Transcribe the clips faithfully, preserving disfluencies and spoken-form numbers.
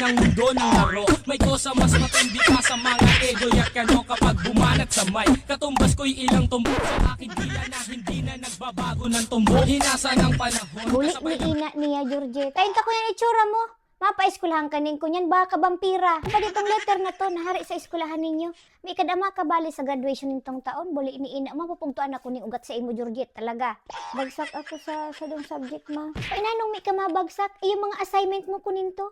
Mundo ng laro. May kosa mas matindi pa sa mga ego. Yak ano kapag bumanat sa mic. Katumbas ko'y ilang tumbok sa aking dila na hindi na nagbabago ng tumbok. Hinasa ng panahon. Buli ni ina niya, Georgette. Kain ka ko yung itsura mo. Mapaeskwelahan ka ning kunyan, baka ka vampira. Ano pa ditong letter na to, nahari sa eskwelahan ninyo? May kadama ka bali sa graduation nitong taon, buli ni ina mo, mapupugtuan ako ning ugat sa imo, Georgette, talaga. Bagsak ako sa sadong subject, ma. Painanong mi ka mabagsak, iyo mga assignment mo kunin to.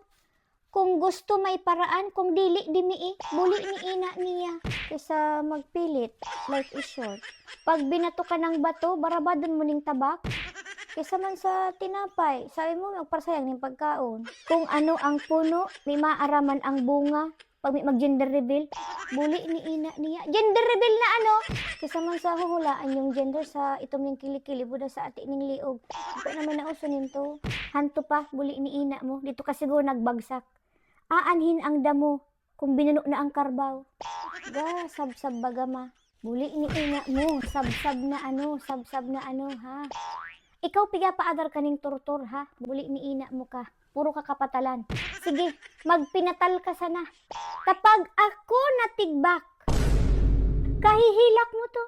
Kung gusto may paraan, kung dili, di mi eh. Buli ni ina niya. Kaysa magpilit, life is short. Pag binato ka ng bato, barabadon mo ning tabak. Kaysa man sa tinapay, sabi mo, magparasayang ning pagkaon. Kung ano ang puno, may maaraman ang bunga. Pag may mag-gender reveal, buli ni ina niya. Gender reveal na ano? Kaysa man sa huhulaan yung gender sa itom ning kilikili, buda sa ati ning liog. Ako naman nauso ninto. Hanto pa, buli ni ina mo. Dito ka siguro nagbagsak. Aanhin ang damo kung binuno na ang karbaw. Ga, sabsab baga ma. Buli ni ina mo, sabsab na ano, sabsab na ano, ha? Ikaw pigapaadar kaning tortor, ha? Buli ni ina mo ka. Puro ka kapatalan. Sige, magpinatal ka sana. Kapag ako natigbak, kahihilak mo to.